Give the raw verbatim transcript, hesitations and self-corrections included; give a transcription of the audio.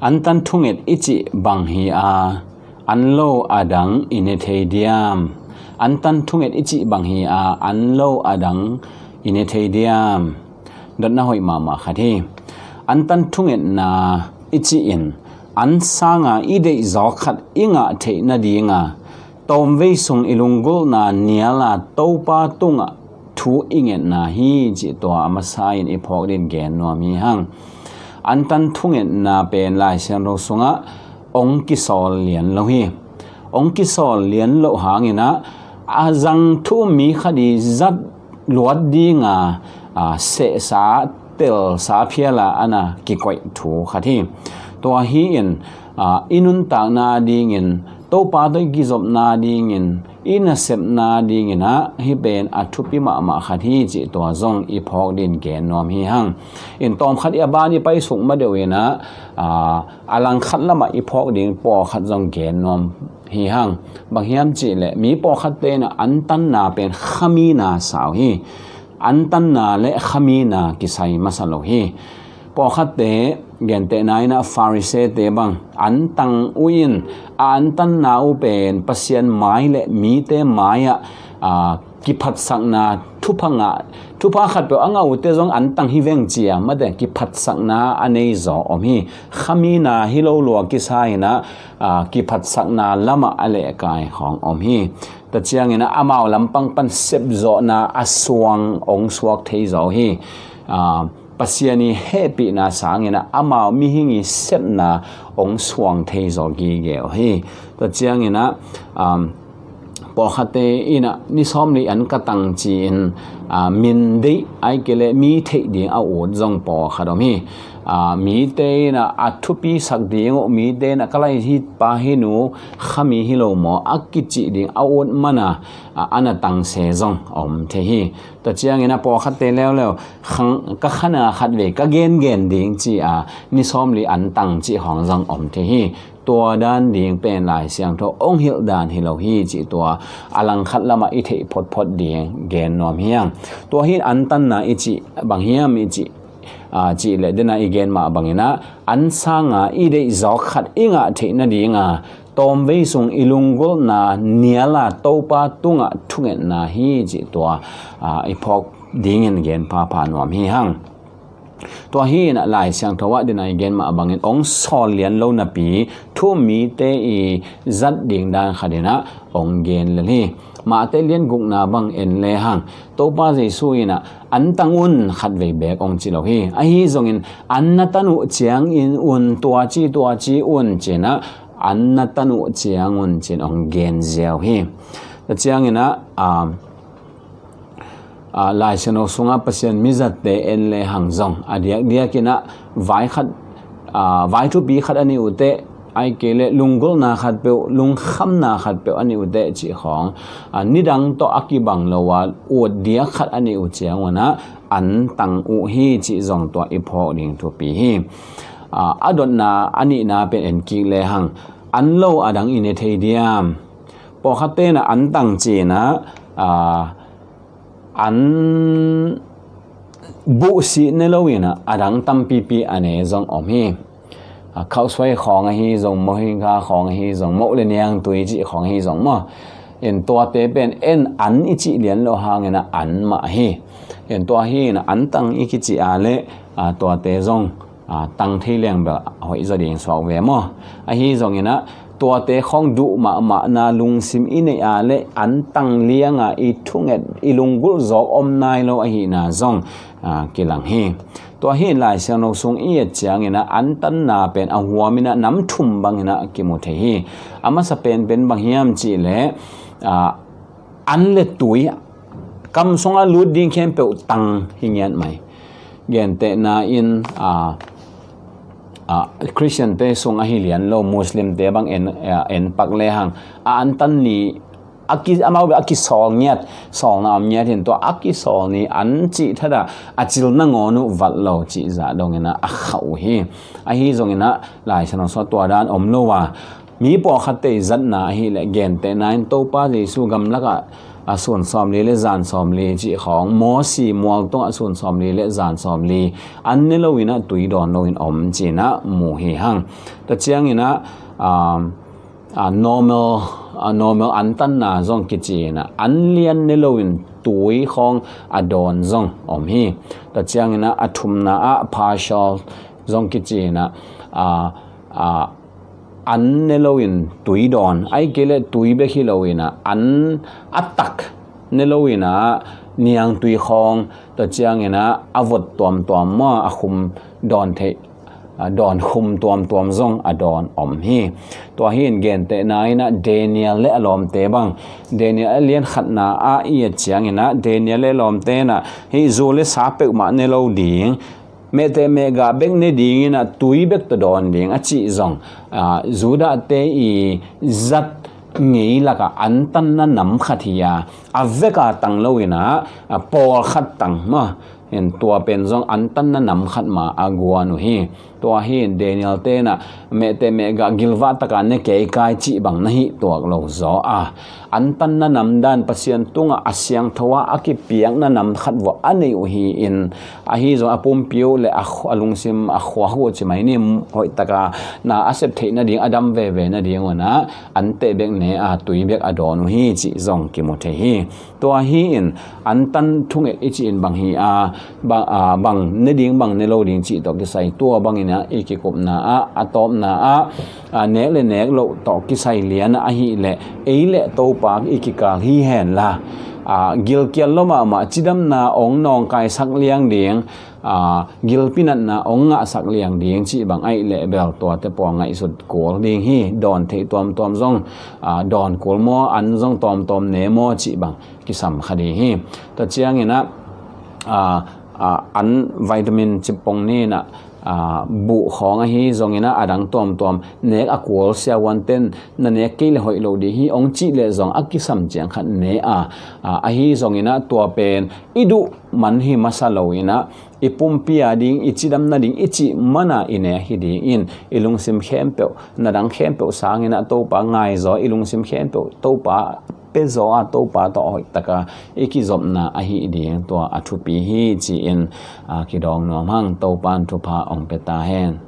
Antan thunget i cih bang hi a, an lo a dang i ne thei diam? Antan thunget i cih bang hi a, an lo a dang i ne thei diam? Dotna hoih mahmah khat hi. Antan thungetna i cih in an sanga i deih zawk khat i ngah theih nadinga tawmvei sung i lunggulhna niala Topa tungah thu i ngetna hi cih tua a masa in i phawk din gen nuam hi hang. Antan thungetna pen Lai Siangtho sungah ong kisawl lian lo hi. Ong kisawl lian loh hanginah a zang thu mi khat i zat luat dinga a, sehsa telsa phiala ana kikoih thu khat hi. Tua hi in a, i nuntakna dingin, Topa tawh i kizopna dingin, i nasepna dinginah hih pen a thupi mahmah khat hi cih tua zong i phawk din gen nuam hi hang. In tawm khat i a ban i paisuk ma deuh inah a, a langkhat lamah i phawk ding pawlkhat zong gen nuam hi hang. Bang hiam cihleh mi pawlkhatte inah antanna pen khamina sau hi. Antanna le khamina kisai masa lo hi. Pawlkhatte gentehna inah Pharisee-te bang antang uh in a antanna uh pen Pasian mai le mite mai-ah a, kiphatsakna thupha ngah, thupha khatpeuh a ngah uhte zong antang hi veng cia mate kiphatsakna a nei zaw om hi. Khamina hi lo lua kisa inah a, kiphatsakna lamah a lehkai khawng om hi. Tua cianginah amau lampang pan sepzawhna a suang ong suak thei zaw hi. A, Pasian i hehpihna sanginah amau mihing i sepna ong suang thei zaw gige uh hi. Tua cianginah a, pawlkhatte inah ni sawmli an ka tang ci-in a, min deih ai kei le mi theih ding a ut zong pawlkhat om hi. A, mite inah a thupi sak ding uh, mite inah ka lai hi pa hi nu khami hi lo maw a kicih ding a ut mana a, ana tangse zong om thei hi. Tua cianginah pawlkhatte leuleu khang, ka khana khatvei ka gengen ding ci a, ni sawmli an tang cih khawng zong om thei hi. Tua dan ding pen Lai Siangtho ong hilh dan hi lo hi cih tua a langkhat lamah i theih photphot ding gen nuam hi hang. Tua hi antanna i cih bang hiam i cih a, cih leh dena i gen mah banginah an sanga i deih zawk khat i ngah theih nadinga tawmvei sung i lunggulhna niala Topa tungah thungetna hi cih tua a, i phawk dingin gen phapha nuam hi hang. Tua hi inah Lai Siangtho ah dena i gen mah bangin ong sawl lian lo napi thu mite i zat ding dan khat inah ong gen lel hi. Mate lian gukna bang en le hang Topa Jesu inah an tang un khatvei beek ong ci lo hi. Ahi zongin an na tan uh ciangin un tua ci tua ci un cinah an na tan uh ciangun cin ong gen ziau hi. Tua cianginah a, a, Lai Siangtho sungah Pasian mizatte en le hang zong a diakdiakinah vai khat a, vai thupi khat a nih uh teh ai kei le lunggulhna khatpeuh, lungkhamna khatpeuh a nih uh teh cih khawng a, nidang tawh a kibang lo a ut diak khat a nih uh ciangunah an tang uh hi cih zong tua i phawk ding thupi hi. A, a dotna a nihna pen en kik le hang an lo a dang i ne thei diam? Pawlkhatte inah an tang cinah a, an buhsih ne lo inah a dang tampipi a ne zong om hi. A, khauhsuai khawng ahi zong, mohinga khawng ahi zong, moh le niangtui cih khawng ahi zong maw? In tuate pen en an i cih lian lo hanginah an mah hi. In tua hi inah an tang i kicih a le a, tuate zong a, tang thei leng bel hoih zaw ding suak ve maw? Ahi zonginah tuate khawng duh mahmahna lungsim i neih a le an tang lianga i thunget i lunggulh zawk om nai lo ahihna zong a, kilang hi. Tua hi in Lai Siangtho sung i et cianginah an tanna pen a huaminah nam thum banginah kimu thei hi. A masa penpen bang hiam cihleh a, an le tui kam sungah lut ding khempeuh tang hi ngiat mai. Gentehna in a, a, Christian-te sung ahi lian lo Muslim-te bang en, a, en pak le hang a, an tan ni a ki, amau a kisawl ngiat, sawlna om ngiat hin tua a kisawl ni an cih thadah a cil nangawn uh vat lo cih zah donginah a khauh uh hi. Ahi zonginah Lai Siangtho sungah tua dan om lo a, mi pawlkhatte i zatna ahileh gentehna in Topa Jesu gamlakah a sun sawmli le zan sawmli cih khawng, Mosi mual tungah sun sawmli le zan sawmli an ne loinah tui dawn loin om cinah mu hi hang. Tua cianginah a, a normal, a normal antanna zong kicinah an lian ne loin tui khawng a dawn zong om hi. Tua cianginah a thumna ah partial zong kicinah a, a, an ne loin tui dawn, ai kei le tui bek hi loinah an a tak ne loinah niangtui khawng, tua cianginah a vot tuamtuam maw, a khum dawn theih, a dawn khum tuamtuam zong a dawn om hi. Tua hi in gentehna inah Daniel le a lawmte bang, Daniel a lian khatna ah i et cianginah Daniel le a lawmte inah hih zu le sa peuhmah ne lo ding, mehteh mehgah bek ne dinginah tui bek tawh dawn ding a cih zong, a, Judahte i zat ngei lakah antanna nam khat hi a, a veka tang loinah a pawlkhat tang maw, in tua pen zong antanna nam khat mah a guan uh hi. Tua hi in Daniel tenah mehteh mehgah gilvah taka ne kei kai cih bang na hih tuak lo zaw a, antanna namdan Pasian tungah a siangtho a a kipiakna nam khat vua a nei uh hi in, ahi zong a pumpi uh le a khu-, a lungsim a khuak uh ci mai ni, hoihtaka na a sep theih nading, a dam veve nading unah anteh bek ne a tui bek a dawn uh hi cih zong kimu thei hi. Tua hi in antan thunget i cih in bang hi a, bang, a, bang ne ding bang ne lo ding cih tawh kisai tua bangin ah i kikupna ah, a tawpna ah, a, nek le nek loh tawh kisai lian ah ahih leh ei le Topa i kikal hi henla, a, gilkial lo mahmah cidamna ong nawngkaisak liang ding, a, gilpi natna ong ngahsak liang ding cih bang ahih leh bel tuate pawl ngaihsut kul ding hi. Dawn theih tuamtuam zong, a, dawn kul maw, an zong tuamtuam ne maw cih bang kisam kha ding hi. Tua cianginah, a, a, an vitamin cipong ninah, a, buh khawng ahi zonginah a dang tuamtuam nek a kul siavuanten na nek kei le hoih lo ding hi ong cih leh zong a kisam ciang khat ne a, a, ahi zonginah tua pen i duh man hi masa loinah i pumpi a ding, i cidam nading i cih mana i nek hi dingin i lungsim khempeuh, na dang khempeuh sanginah Topa ngaizaw, i lungsim khempeuh Topa pezaw a, Topa tawh hoihtaka i kizopna ahi ding tua a thupi hi ci-in, a, kidawng nuam hang. Topa in thupha ong pia ta hen.